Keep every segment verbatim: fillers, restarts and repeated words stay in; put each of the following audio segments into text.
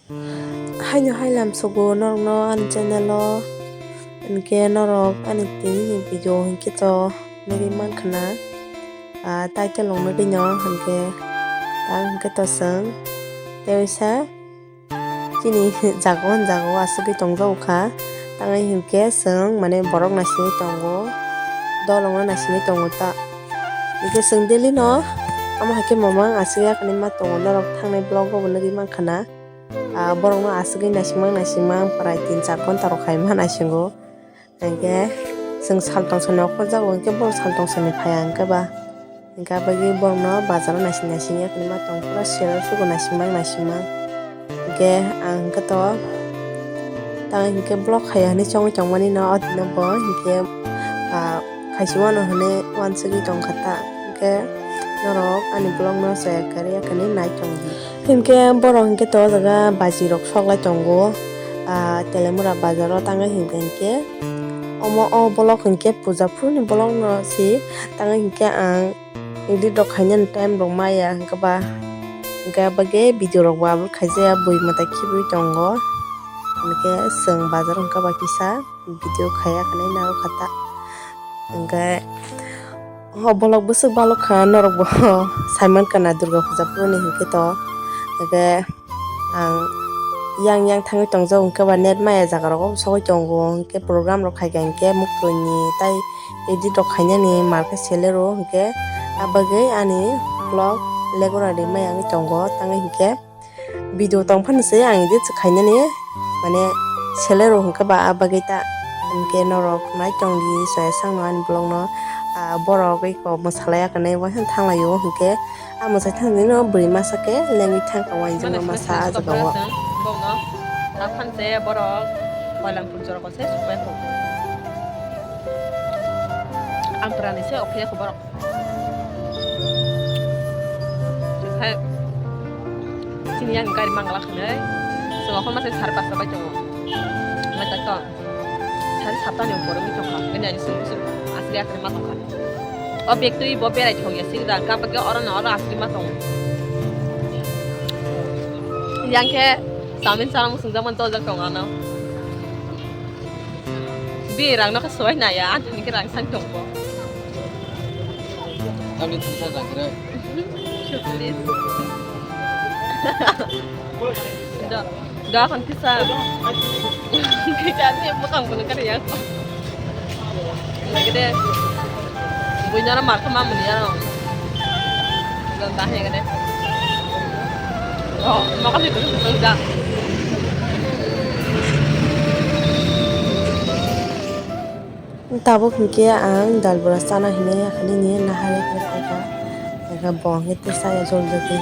Haino hai lamsogo norokno ani channel o, hinkhe norok ani tini ni video hinkhe to nugwi mankha na, ah, title rok nugwi no hinkhe, tang hinkhe to chwng tei waisa chini jaga o, jaga o asugwi tongjago kha, tang hinkhe chwng mane borok naisingwi tongo, dolong no naisingwi tongo ta, hinkhe chwng daily no amo hai khe mamang asugwi yakni ma tongo norok thangnai vlog o bo nugwi mankha na. Ah, borokno aswkwi naisingmang naisingmang prai tin char ghonta rok khaima naisingo. Hinkhe chwng sal tongsa ni okhorjago, hinkhe borok sal tongsa ni phaiya hinkhe ba. Hinkhe abagwi borokno bazaro naising naising yakni ma tong pura sero sugo naisingmang naisingmang. Hinkhe ang hinkhe to tang hinkhe vlog khaiya hinwi chongwi tongmani no o dino bo hinkhe, ah, khaisi wano hinwi wansugwi tongkha ta. Hinkhe norok ani vlog no chaya kwrwi yakni nai tongdi. Hinkhe borok hinkhe to o jaga baji rok sok lai tongo, ah, Telemura bazar o tangwi hinkhe hinkhe omo o vlog hinkhe puja phuru ni vlog no se tangwi hinkhe ang edit rok khainani time rok maya hinkhe ba hinkhe abagwi video rok bo upload khaijaya bui mwtai khibwi tongo hinkhe chwng bazar hinkhe ba kisa. Video khaiya hinwi narwkha ta. Hinkhe o vlog bwswk balok kha norok bo saimankha na Durga puja phuru ni hinkhe to. Hinkhe ang yang yang thangwi tongjago hinkhe ba net maya jaga rogo sogwi tongo hinkhe program rok khaikha hinkhe muktwi ni tai edit rok khainani market selero hinkhe abagwi ani vlog legora rimaya wngwi tongo tangwi hinkhe. Video tong phano se ang edit se khainani mane selero hinkhe ba a bagwi ta hinkhe norok nai tongdi soya sangno ani vlog no, ah, borok eko mwsalai yakani waisa thanglaio hinkhe a mwsai thangdino bwrwi masa khe lengwi thangkha wainjwkma masa a jaga o. Bongno ta phan se borok Koilampur jorok se supai kho. Ang pwrani se okhe kho borok. Hai, chini yang gari mangala khanai. So, ako masih sar pasta bai tongo. Ngai tak to. Sar sapta ni upor ni tongkha. Ini ani sung sung asli asli ma tongkha. O bag twi bo berai thong ya sing da ka bagi oro na oro asli ma tong. Yang ke samin salam sung jaman to jak tong ano. Bi rang no ka soi na ya, ani ke rang sang tong bo. Tamni thangsa jang kre. Sukli. Da, da kan kisa. Kisa ni mo kam kono kare ya. Lagi de. Bunya na mar kama mun ya. Dan dah ya de. Oh, makan itu enggak. Tabuk hinkhe ang dal bwra chana hinwi yakhanini nahar yakhanwi phaikha, eka bo hinkhe tei chaya jol jagwi.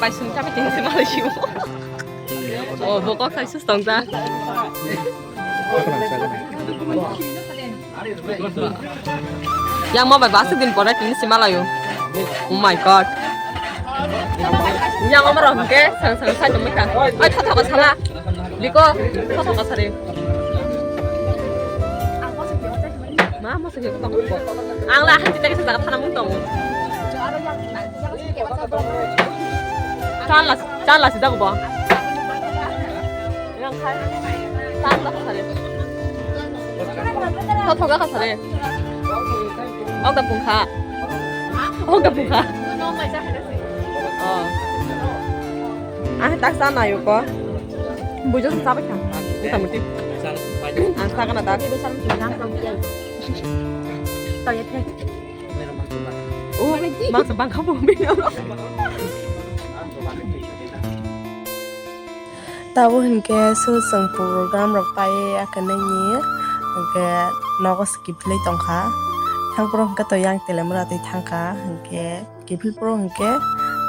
Kaising chapi tini se malai sibo. Oh, bo kok sai sus tong ta. Yang mo bai basuk din pore tini se malai yo. Oh my God. Yang mo rok ke sang sang sai tong ka. Oi, thotho ka sala. Liko, thotho ka sari. Ma, mo se ke tong ko. Ang la han ti ta ke sa thana mung tong. Chala, chala si dago ba. Yang khai. Chala ka sare. Tho thoga ka sare. Oga bungkha. Oga bungkha. Oh. Ah, tak sana yo ko. Bujo sa ba kha. Muta muti. Ang sa kana tak. Tao ya the. Oh, mangsa bangkha bo bini oro. Tabuk hinkhe se chwng program rok paiwi akhwnaini hinkhe nogo se kiphilwi tongkha. Thangphuru hinkhe to yang telemra twi thangkha hinkhe kiphilphuru hinkhe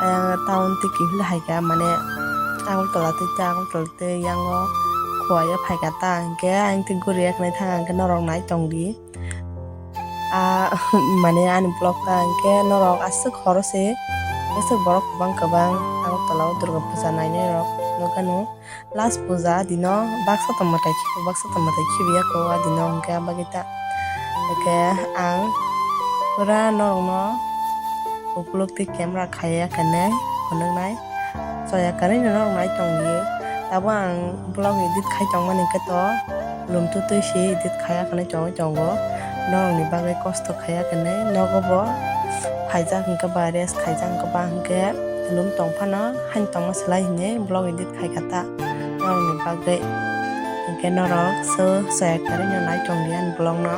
ayang town twi kiphil haikha mane Agartala twi ta Agartala twi yango Khowai o phaikha ta hinkhe ayang twi guri akhwnai thangkha hinkhe norok nai tongdi. Ah, mane ani vlog ta hinkhe norok aswk horo se, aswk borok kwbang kwbang Agartala o Durga puja nainai rok nukha nw. Last puja adino baksa tongma tai khibi, baksa tongma tai khibi ya ko adino hinkhe abagwi ta. Hinkhe ang pura norokno ukuluk tei camera khaiya khenai phunuknai. Choya kwrwino norok nai tongdi. Tabuk ang vlog edit khai tongmani khe to lum tutui se edit khaiya khenai tongwi tongo. Norokni bagwi kosto khaiya khenai nogo bo phaijak hinkhe ba rest khaijak hinkhe ba hinkhe lum tong phano haino tongma slai hinwi vlog edit khaikha ta norokni bagwi. Hinkhe norok so choya kwrwino nai tongdi ani vlogno.